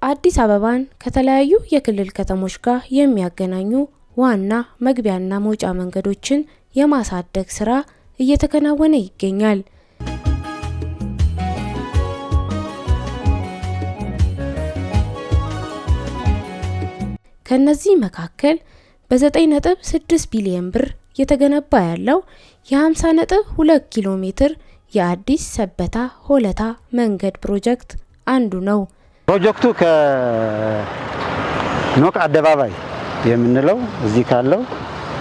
አዲስ አበባን ከተለያዩ የክልል ከተሞች ጋር የሚያገናኙ ዋና መግቢያና መውጫ መንገዶችን የማሳደግ ስራ እየተከናወነ ይገኛል። ከነዚህ መካከል በ9.6 ቢሊዮን ብር እየተገነባ ያለው የ50.2 ኪሎ ሜትር የአዲስ ሰበታ ሆለታ መንገድ ፕሮጀክት አንዱ ነው። ፕሮጀክቱ ከኖክ አደባባይ የምንለው እዚህ ካለው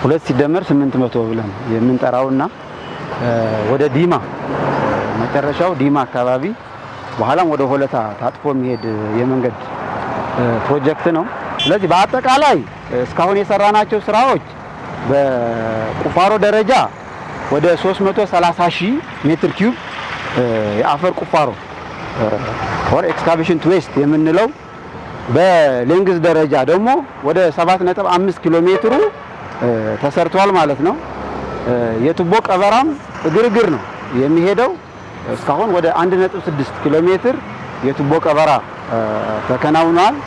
2 ሲደመር 800 ብለን የምንጠራውና ወደ ዲማ፣ መጨረሻው ዲማ አካባቢ፣ በኋላም ወደ ሆለታ ታጥፎ የሚሄድ የመንገድ ፕሮጀክት ነው። ስለዚህ በአጠቃላይ እስካሁን የሰራናቸው ስራዎች በቁፋሮ ደረጃ ወደ 330 ሺህ ሜትር ኪዩብ የአፈር ቁፋሮ or excavation to waste የምንለው፣ በ length ደረጃ ደግሞ ወደ 7.5 ኪሎ ሜትሩ ተሰርቷል ማለት ነው። የቱቦ ቀበራም እግር እግር ነው የሚሄደው። እስካሁን ወደ 1.6 ኪሎ ሜትር የቱቦ ቀበራ ተከናውኗል።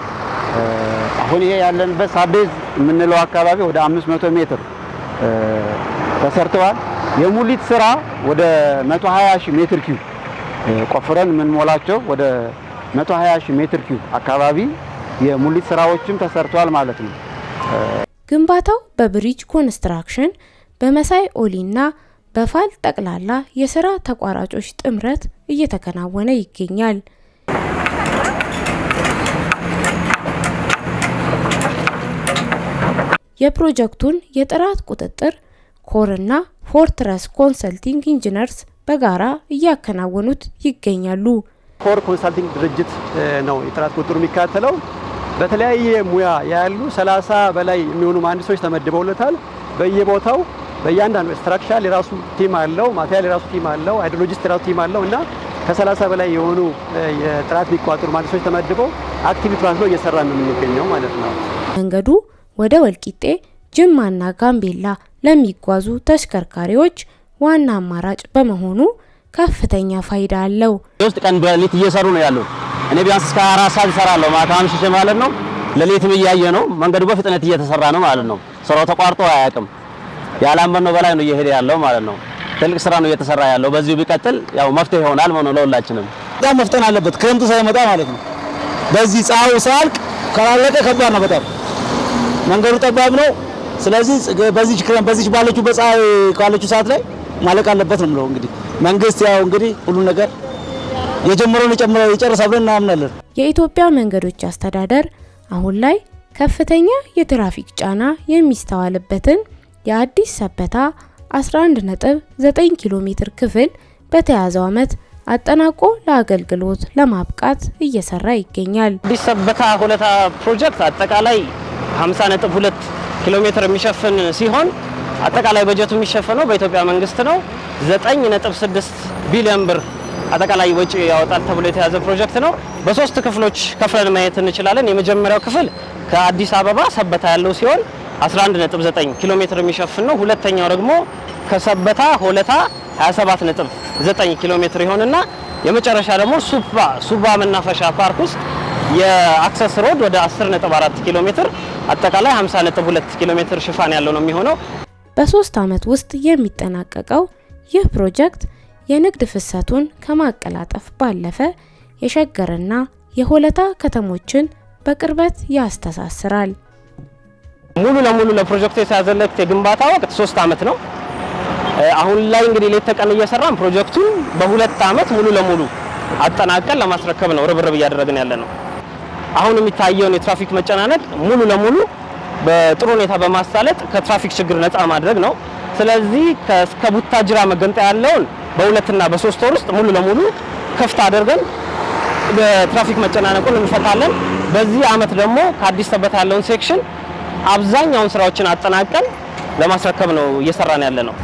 አሁን ይሄ ያለንበት sub-base የምንለው አካባቢ ወደ 500 ሜትር ተሰርተዋል። የሙሊት ስራ ወደ 120 ሺህ ሜትር ኪዩብ ቆፍረን የምንሞላቸው ወደ 120 ሺህ ሜትር ኪዩብ አካባቢ የሙሊት ስራዎችም ተሰርተዋል ማለት ነው። ግንባታው በብሪጅ ኮንስትራክሽን፣ በመሳይ ኦሊና በፋል ጠቅላላ የስራ ተቋራጮች ጥምረት እየተከናወነ ይገኛል። የፕሮጀክቱን የጥራት ቁጥጥር ኮርና ፎርትረስ ኮንሰልቲንግ ኢንጂነርስ በጋራ እያከናወኑት ይገኛሉ። ኮር ኮንሳልቲንግ ድርጅት ነው የጥራት ቁጥጥሩ የሚከታተለው። በተለያየ ሙያ ያሉ 30 በላይ የሚሆኑ መሀንዲሶች ተመድበውለታል። በየቦታው በእያንዳንዱ structural የራሱ team አለው፣ material የራሱ team አለው፣ hydrologist የራሱ team አለው እና ከ30 በላይ የሆኑ የጥራት የሚቆጣጠሩ መሀንዲሶች ተመድበው activity ነው እየሰራ ነው የምንገኘው ማለት ነው። መንገዱ ወደ ወልቂጤ፣ ጅማና ጋምቤላ ለሚጓዙ ተሽከርካሪዎች ዋና አማራጭ በመሆኑ ከፍተኛ ፋይዳ አለው። ውስጥ ቀን በሌሊት እየሰሩ ነው ያሉት። እኔ ቢያንስ እስከ 4 ሰዓት እሰራለሁ ማታ አምሽቼ ማለት ነው። ሌሊትም እያየ ነው፣ መንገዱ በፍጥነት እየተሰራ ነው ማለት ነው። ስራው ተቋርጦ አያውቅም። ያላመነው በላይ ነው እየሄደ ያለው ማለት ነው። ትልቅ ስራ ነው እየተሰራ ያለው። በዚሁ ቢቀጥል ያው መፍትሄ ይሆናል ማለት ነው ለሁላችንም። በጣም መፍጠን አለበት፣ ክረምቱ ሳይመጣ ማለት ነው። በዚህ ፀሐዩ ሳያልቅ ካላለቀ ከባድ ነው በጣም፣ መንገዱ ጠባብ ነው። ስለዚህ በዚህ ክረምት በዚህ ባለችው በፀሐይ ካለችው ሰዓት ላይ ማለቅ አለበት ነው የምለው። እንግዲህ መንግስት ያው እንግዲህ ሁሉ ነገር የጀመረውን ይጨርሳል ብለን እናምናለን። የኢትዮጵያ መንገዶች አስተዳደር አሁን ላይ ከፍተኛ የትራፊክ ጫና የሚስተዋልበትን የአዲስ ሰበታ 11.9 ኪሎ ሜትር ክፍል በተያዘው ዓመት አጠናቆ ለአገልግሎት ለማብቃት እየሰራ ይገኛል። አዲስ ሰበታ ሆለታ ፕሮጀክት አጠቃላይ 50.2 ኪሎ ሜትር የሚሸፍን ሲሆን አጠቃላይ በጀቱ የሚሸፈነው በኢትዮጵያ መንግስት ነው። 9.6 ቢሊዮን ብር አጠቃላይ ወጪ ያወጣል ተብሎ የተያዘ ፕሮጀክት ነው። በሶስት ክፍሎች ከፍለን ማየት እንችላለን። የመጀመሪያው ክፍል ከአዲስ አበባ ሰበታ ያለው ሲሆን 11.9 ኪሎ ሜትር የሚሸፍን ነው። ሁለተኛው ደግሞ ከሰበታ ሆለታ 27.9 ኪሎ ሜትር ይሆንና የመጨረሻ ደግሞ ሱባ መናፈሻ ፓርክ ውስጥ የ access road ወደ 10.4 ኪሎ ሜትር፣ አጠቃላይ 50.2 ኪሎ ሜትር ሽፋን ያለው ነው የሚሆነው። በ3 ዓመት ውስጥ የሚጠናቀቀው ይህ ፕሮጀክት የንግድ ፍሰቱን ከማቀላጠፍ ባለፈ የሸገርና የሆለታ ከተሞችን በቅርበት ያስተሳስራል። ሙሉ ለሙሉ ለፕሮጀክቱ የተያዘለት የግንባታ ወቅት 3 ዓመት ነው። አሁን ላይ እንግዲህ ሌት ተቀን እየሰራን ፕሮጀክቱን በ2 ዓመት ሙሉ ለሙሉ አጠናቀን ለማስረከብ ነው ርብርብ እያደረግን ያለ ነው። አሁን የሚታየውን የትራፊክ መጨናነቅ ሙሉ ለሙሉ በጥሩ ሁኔታ በማሳለጥ ከትራፊክ ችግር ነፃ ማድረግ ነው። ስለዚህ እስከ ቡታጅራ መገንጠያ ያለውን በ2ና በ3 ወር ውስጥ ሙሉ ለሙሉ ክፍት አድርገን በትራፊክ መጨናነቁን እንፈታለን። በዚህ አመት ደግሞ ከአዲስ ሰበታ ያለውን section አብዛኛውን ስራዎችን አጠናቀን ለማስረከብ ነው እየሰራን ያለ ነው።